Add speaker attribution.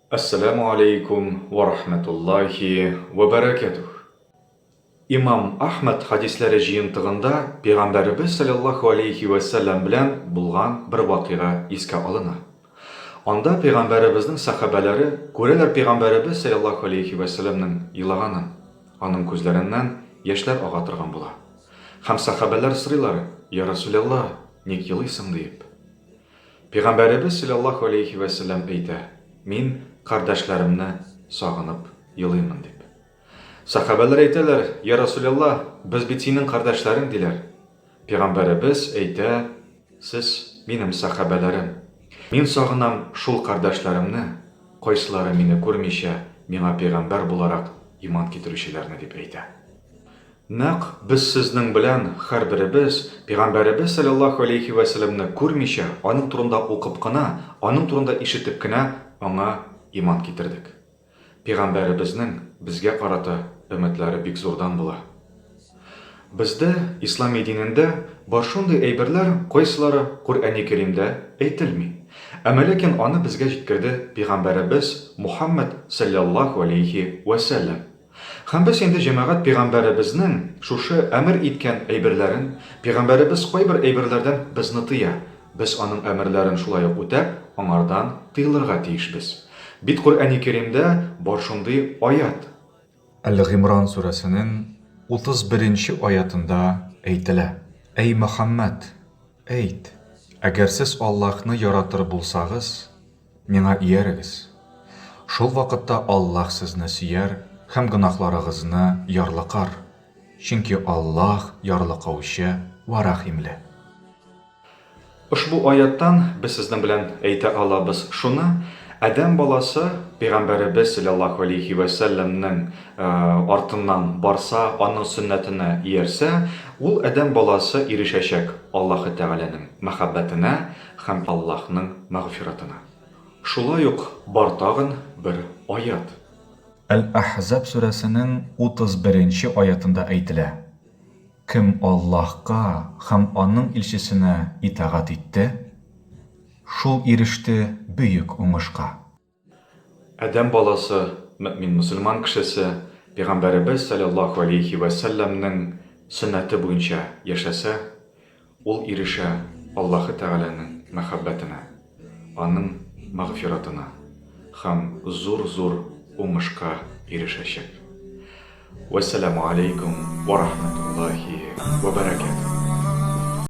Speaker 1: Әссәләмү аләйкүм вә рахмәтуллаһи вә бәрәкәтүһ. Имам Әхмәд хәдисләре җыентыгында Пәйгамбәребез салләллаһу аләйһи вә сәлләм белән булган бер вакыйга искә алына. Анда Пәйгамбәребезнең сәхабәләре күрәләр Пәйгамбәребез салләллаһу аләйһи вә сәлләмнең елаганын, аның күзләреннән яшьләр ага торган була. Һәм сәхабәләр сорыйлар, Я Расүләллаһ, ник елыйсың? диеп. Пәйгамбәребез салләллаһу аләйһи вә сәлләм әйтә, Мин кардәшләремне сагынып елыймын, дип. Сәхабәләр әйтәләр, Йа Расүләллаһ, без бит синең кардәшләрең, диләр. Пәйгамбәребез әйтә, Сез, минем сәхабәләрем. Мин сагынам шул кардәшләремне, кайсылары мине күрмичә, миңа пәйгамбәр буларак иман китерүчеләрне, дип әйтә. Нәкъ без сезнең белән һәрберебез Пәйгамбәребез салләллаһу галәйһи вә сәлләмне күрмичә, аның турында укып кына, аның турында ишетеп кенә аңа иман китердек. Пигамбәребезнең безгә карата өметләре бик зурдан була. Бездә, ислами динендә, бар шундый әйберләр, кайсылары Коръәни Кәримдә әйтелми. Әмма ләкин аны безгә җиткерде пигамбәребез Мухаммәд салләллаһу аләйһи вә сәлләм. Һәм без инде, җәмәгать, пигамбәребезнең шушы әмер иткән әйберләрен, пигамбәребез кайбер әйберләрдән безне тыя, без аның әмерләрен шулай ук үтәп, аңардан тыелырга тиешбез. Бит Коръәни Кәримдә бар шундый аять. Әл-Гыймран сүрәсенең 31 нче аятында әйтелә, Әй Мөхәммәд, әйт, Әгәр сез Аллаһны яратыр булсагыз, Миңа иярегез. Шул вакытта Аллаһ сезне сөяр һәм гөнаһларыгызны ярлыкар, чөнки Аллаһ ярлыкаучы вә рәхимле. Ошбу аяттан без сезнең белән әйтә алабыз шуны, адәм баласы Пәйгамбәребез салләллаһу алейһи вә сәлләмнең артыннан барса, аның сөннәтенә иярсә, ул адәм баласы ирешәчәк Аллаһы Тәгаләнең мәхәббәтенә һәм Аллаһның мәгъфиратына. Шулай ук бар тагын бер аять. Әл-Әхзаб сүрәсенең 31 нче аятында әйтелә, Кем Аллаһка һәм Аның илчесенә итагать итте, шул иреште бөек уңышка. Адәм баласы, мөэмин-мөселман кешесе Пәйгамбәребез салләллаһу алейһи вә сәлләмнең сөннәте буенча яшәсә, ул ирешә Аллаһы Тәгаләнең мәхәббәтенә, Аның мәгъфиратына һәм зур-зур уңышка ирешәчәк. Вәссәламү алейкум вә рахмәтуллаһи вә бәрәкәтүһ.